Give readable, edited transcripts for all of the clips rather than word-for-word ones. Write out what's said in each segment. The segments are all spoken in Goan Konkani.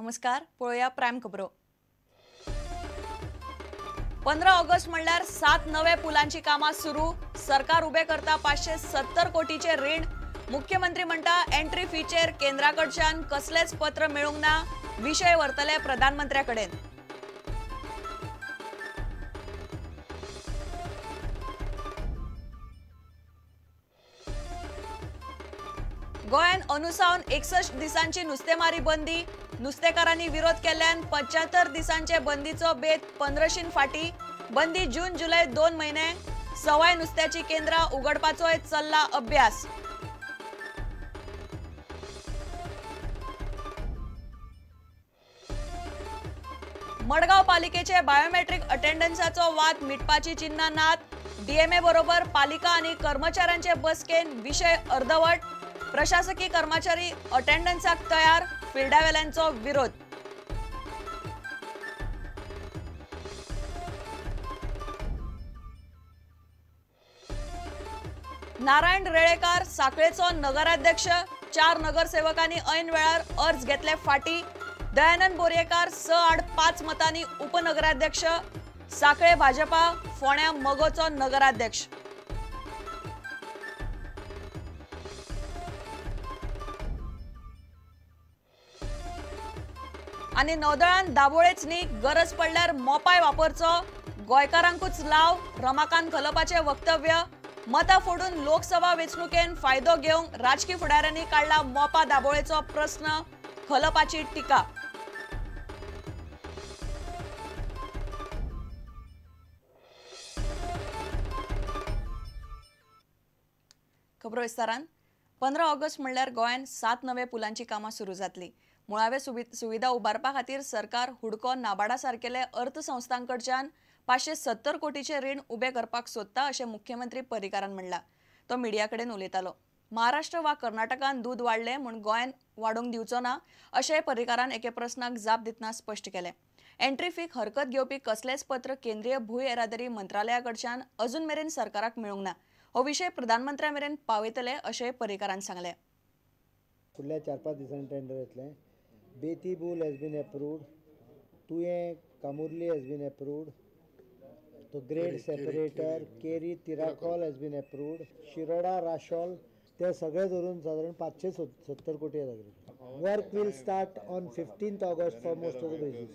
नमस्कार, पळोवया प्रायम खबरो। 15 ऑगस्ट म्हणल्यार 7 नवे पुलांची कामां सुरू। सरकार उबे करता 570 कोटीचे रीण। मुख्यमंत्री म्हणटा एंट्री फीचेर केंद्राकडच्यान कसलेच पत्र मेळूंक ना, विशय व्हरतले प्रधानमंत्र्या कडेन। गोंयांत अनुसावन 61 दिसांची नुस्तेमारी बंदी। नुस्तेकारांनी विरोध केल्ल्यान 75 दिसांचे बंदीचो बेत 15शीन फाटी। बंदी जून जुलय 2 महिने। सवाय नुस्त्याची केंद्रां उगडपाचोय चल्ला अभ्यास। मडगांव पालिकेचे बायोमेट्रिक अटेंडन्साचो वाद मिटपाची चिन्हां नात। डीएमए बरोबर पालिका आनी कर्मचाऱ्यांचे बसकेन विशय अर्धवट। प्रशासकीय कर्मचारी अटेंडन्साक तयार, फिल्डावेल्यांचो विरोध। नारायण रेळेकार साखळेचो नगराध्यक्ष। 4 नगरसेवकांनी ऐन वेळार अर्ज घेतले फाटी। दयानंद बोरयेकार 6-5 मतांनी उपनगराध्यक्ष। साखळे भाजपा, फोण्या मगोचो नगराध्यक्ष। आनी नौदळान दाबोळेच न्ही, गरज पडल्यार मोपाय वापरचो, गोंयकारांकूच लाव, रमाकांत खलपाचें वक्तव्य। मतां फोडून लोकसभा वेंचणुकेन फायदो घेवंक राजकी फुडाऱ्यांनी काडला मोपा दाबोळेचो प्रस्न, खलपाची टिका। खबरो विस्तारान। 15 ऑगस्ट म्हणल्यार गोंयांत 7 नवे पुलांची कामां सुरू जातली। मुळावे सुविधा उबारपा खातीर सरकार हुडको नाबार्डा सारकेले अर्थसंस्थांकडच्यान 570 कोटीचे रीण उबे करपाक सोदता अशें मुख्यमंत्री पर्रीकारान म्हणलां। तो मिडिया कडेन उलयतालो। महाराष्ट्र वा कर्नाटकान दूद वाडलें म्हूण गोंयान वाडोवंक दिवचो ना अशें पर्रीकारान एके प्रस्नाक जाप दितना स्पश्ट केलें। एंट्री फीक हरकत घेवपी कसलेंच पत्र केंद्रीय भूंय येरादारी मंत्रालया कडच्यान अजून मेरेन सरकाराक मेळूंक ना। हो विशय प्रधानमंत्र्या मेरेन पावयतले अशें पर्रीकारान सांगलें। फुडल्या 4-5 दिसांनी टेंडर येतलें। Betim Bul has been approved, Tuem Camurlim has been approved, the grade separator Keri Tiracol has been approved, Shiroda Rachol, ते सगळे धरून साधारण 570 कोटी येता। Work will start on 15 August for most of the bridges.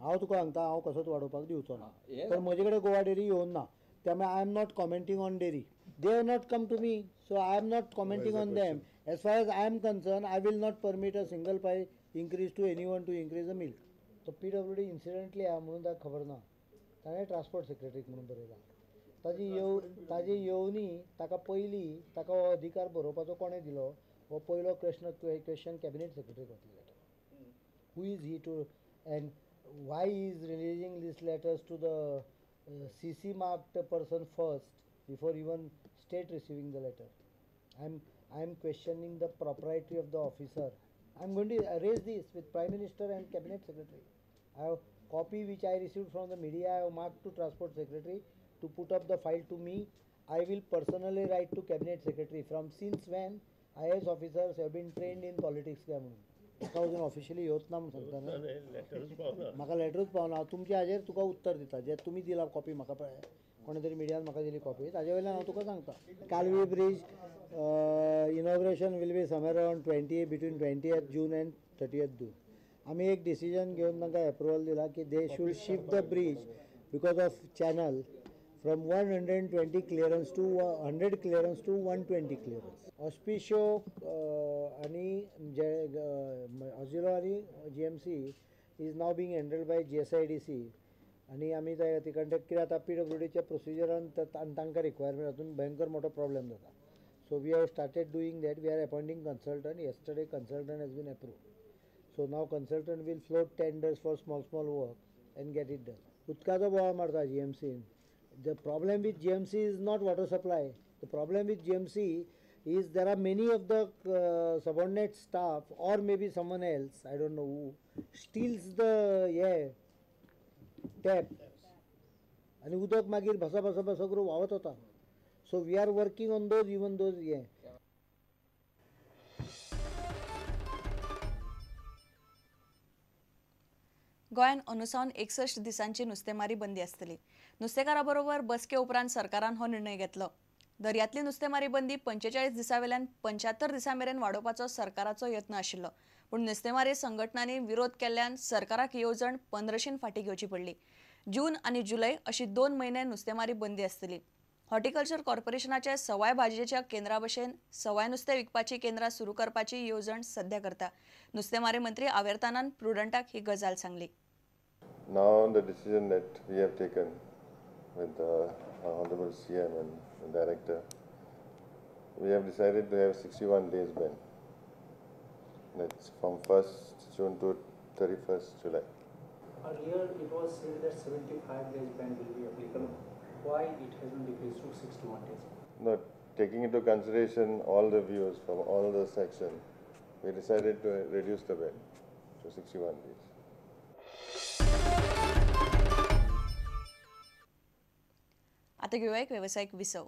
हांव तुका सांगता, हांव कसोच वाडोवपाक दिवचो ना, पण म्हजे कडेन गोवा डेरी येवन ना, त्यामुळे I am not commenting on dairy. They have not come to me, so I am not commenting on them. As far as I am concern, I will not permit a single pie increase to anyone to increase the milk. तो पी डब्ल्यू डी इन्सिडंटली आहा म्हणून ताका खबर ना, ताणें ट्रान्सपोर्ट सेक्रेटरीक म्हणून बरयला। ताजी येवनी ताका पयलीं ताका हो अधिकार बरोवपाचो कोणें दिलो हो पयलो प्रश्न क्वेश्चन कॅबिनेट सेक्रेटरीक वतलो। Who is he to and why is releasing these letters to the CC marked person first before even state receiving the letter. I am questioning the propriety of the officer. I am going to raise this with Prime Minister and Cabinet Secretary. I have copy which I received from the media. I have marked to Transport Secretary to put up the file to me. I will personally write to Cabinet Secretary. From since when IAS officers have been trained in politics? काय म्हणून म्हाका अजून ऑफिशियली येवच ना म्हणून सांगता न्हू, म्हाका लेटरूच पावना। हांव तुमच्या हाजेर तुका उत्तर दिता, जे तुमी दिला कॉपी म्हाका पळय, कोणे तरी मिडियान म्हाका दिली कॉपी, ताजे वयल्यान हांव तुका सांगता। Kalvi bridge inauguration will be somewhere around between 20th June and 30th June. आमी एक डिसिजन घेवन तांकां एप्रुवल दिला की they should shift the bridge because of channel from 120 clearance to 100 clearance to 120 clearance. Hospicio आनी ऑजिलो आनी GMC is now being handled by GSIDC. आनी आमी ते कंडक्ट कित्याक आतां पी डब्ल्यू डीच्या प्रोसिजरान आनी तांकां रिक्वायरमेंट हातून भयंकर मोठो प्रॉब्लेम जाता. So we have started doing that. We are appointing consultant. Yesterday consultant has been approved. So now consultant will float tenders for small small work and get it done. उदकाचो बोवाळ मारता जीएमसीन. The problem with GMC is not water supply. The problem with GMC is there are many of the subordinate staff or maybe someone else, I don't know who, steals the tap आनी उदक मागीर भसा भसा भसा करून व्हांवत वता. So we are working on those, even those हे. गोंयांत अंदू 61 दिसांची नुस्तेमारी बंदी आसतली. नुस्तेकारा बरोबर बसके उपरांत सरकारान हो निर्णय घेतलो. दर्यांतली नुस्तेमारी बंदी 45 दिसां वेल्यान 75 दिसां मेरेन वाडोवपाचो सरकाराचो यत्न आशिल्लो, पूण नुस्तेमारी संघटनांनी विरोध केल्ल्यान सरकाराक येवजण 15शीन फाटीं घेवची पडली. जून आनी जुलय अशी 2 म्हयने नुस्तेमारी बंदी आसतली. हॉर्टिकल्चर कॉर्पोरेशनाच्या सवाय भाजयेच्या केंद्रा भशेन सवाय नुस्तें विकपाची केंद्रां सुरू करपाची येवजण सध्या करता. नुस्तेमारी मंत्री आवेरतानान प्रुडंटाक ही गजाल सांगली. Now the decision that we have taken with the Honorable CM and the Director, we have decided to have 61 days ban. That's from 1st June to 31st July. Earlier it was said that 75 days ban will be applicable. Why it has been decreased to 61 days? No, taking into consideration all the views from all the sections, we decided to reduce the ban to 61 days. आता घेऊया एक व्यावसायिक विसव.